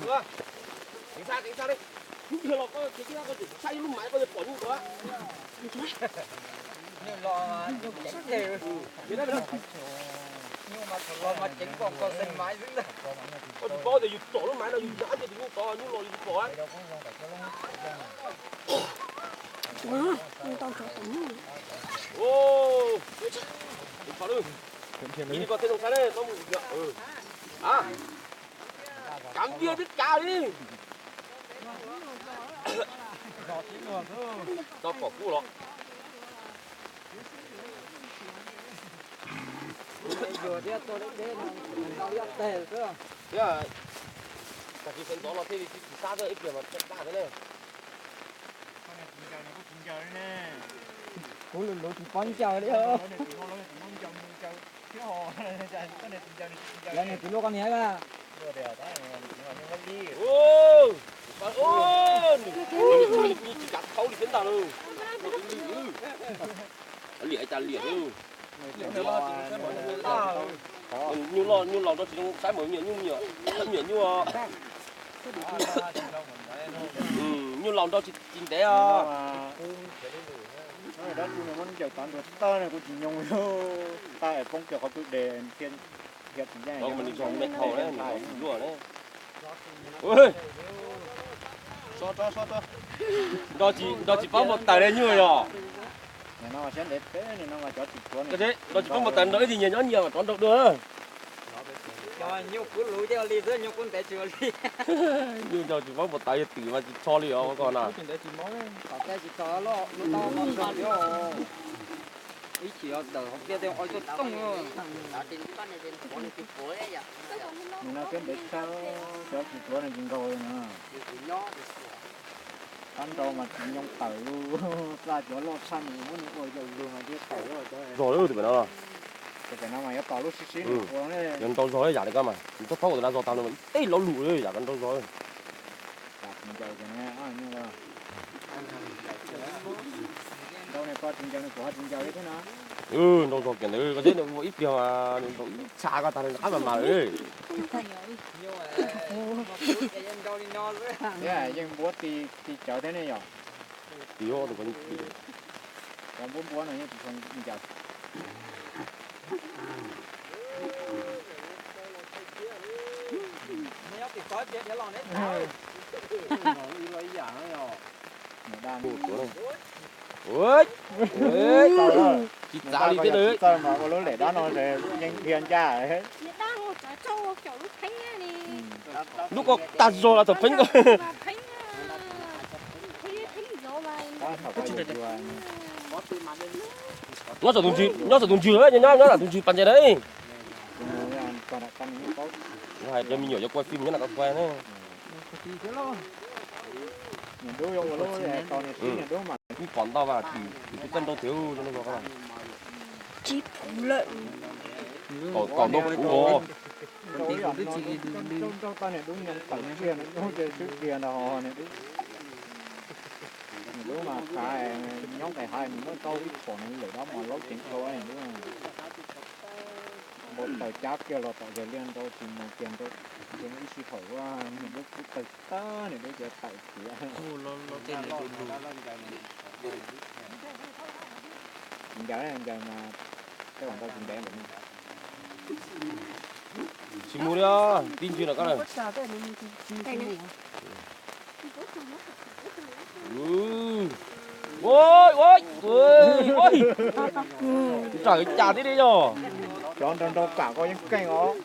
Teev xa, teev xa li. Hnub twg los koj tsis txhob, koj tseem saib ib lub maiv koj yuav pom nyuj tod. Nyuj los nyuj ceev tiag. Nyuj mas thaum los mas ceev npaum nkaus xeem maiv xwb ntag. Koj tsis paub tias yus tsom lub maiv no yus ncav kiag tus nyuj tod, nyuj los yus tsis pom. Ua, tau tso tom nyuj. Ua, tso lawm. Ib li koj thiaj zoo saib ne, txhob mus. A, kav npias twb kav li. Tso kom kub los. Thiab, tag kis sawv ntxov no thiaj li tsis sab thiab, ib pliag mas thiaj daj thiab ne. Kuv lus luv tsis paub ncaws li. Lawv niag tsis luaj koj niam. Tsis kav thaub li thiab ntag lauj. Liam cas liam. Nyuj loj nyuj laus nrau tsis zoo saib mas nyuam nyuj, nyuam nyuj. Nyuj laus nrau tsis ntev os. Dab tsi muab ncaws tav nrua tag ne, kuv tsis nyoo, tag poob kiag qhov twg de thiab. Tsis ncaj, me thaum ne, tsis luaj ne. Nrau tsis paub npau taws li nyuj yog. Nrau tsis paub npau taws nrau ib tug nyias nyob nyias mas rov nrau dua. Nyuj nrau tsis paub npau taws yog twm mas tsis txho li os koj na. Ib chim los tawm hauv pliaj tej ua ib tug tooj. Nws no siab ntev tshaj, cov tsis tuav nws tsis nkaug li no. Qab nrau mas tsis nyoo tawm, txaj cov loj tshaj nws muab nws ua yaum lug mas thiaj tawm. Zog lawm tus pem no. Tus pem no mas yuav tos lub sib sib ua. Yog nrau zog yam li koj mas nws txhob paub ua tus na zog tag no mas ib teg lo lus li yam koj nrau zog. Nrau zog kiag ntawd koj saib nws ua ib pliag mas nws nrau ib txha koj tag nws qab mas mas lawm. Yeej npuab ti cawv thiab ne yom. Ti tus ko yeej ti. Cov npuab npuab no yeej tsis zoo ncaws. Tsis txav li thiab. Ua lub lem dab no yeej dhia ncaj. Lub ko tag zog los thaum pheeb ko. Nyob saum tus ntswg, nyob saum tus ntswg, nyob nyob saum tus ntswg pas ntses na. Hais tias me nyuam yuav quay phim nyob nram ko quay ne. Kuv pom ntau vas tim tim tus txawj nrau tiag. Tsib puv lawm. Kaum ntau puv os. Nws lub mas kav nyob nqis hav nws muab tau ib pom nws lawm dab mas laub ceev dhau nws lub. Npau taws cab kiag los tom yawg liaj nrau tsis mus kiag nrau ib sij hawm nws lub kub tawg tag nws lub ces tawm tiav. Tsis ncaws, ncaws mas tej zaum nrau tsis ntev lawm. Tsis mus li os, tib ntswg los koj na. Ua, ua, ua, ntsawm cas tib li yog. Cov nrau nrau kam koj yeej keej os.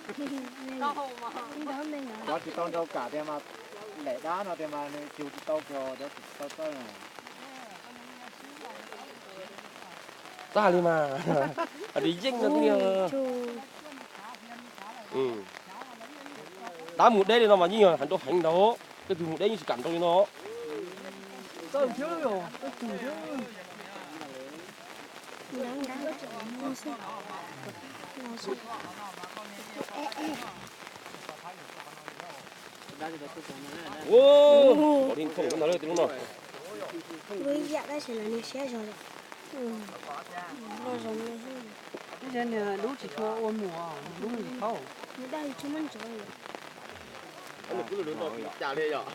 Cov tsis tau nrau kam tiag mas lem dab no tiag mas nws cug tsis tau kiag cov tsis tau txawj. Txaj li mas, hais tias yeej no twb yog. Tab mus deb li no mas yeej yog heev nrau heev ntag. Tej tug mus deb yeej tsis kam nrau li no. Ua, ua li thooj ntawd lawm tej lub no. Lub ib yam tab sis mas nws siab zog lawm. Loj zog li. Lub tsis tshua ua mus, lub tsis paub. Nws dag li tsis muab ntsoov li. Kuv lub lub nrog cas li yom.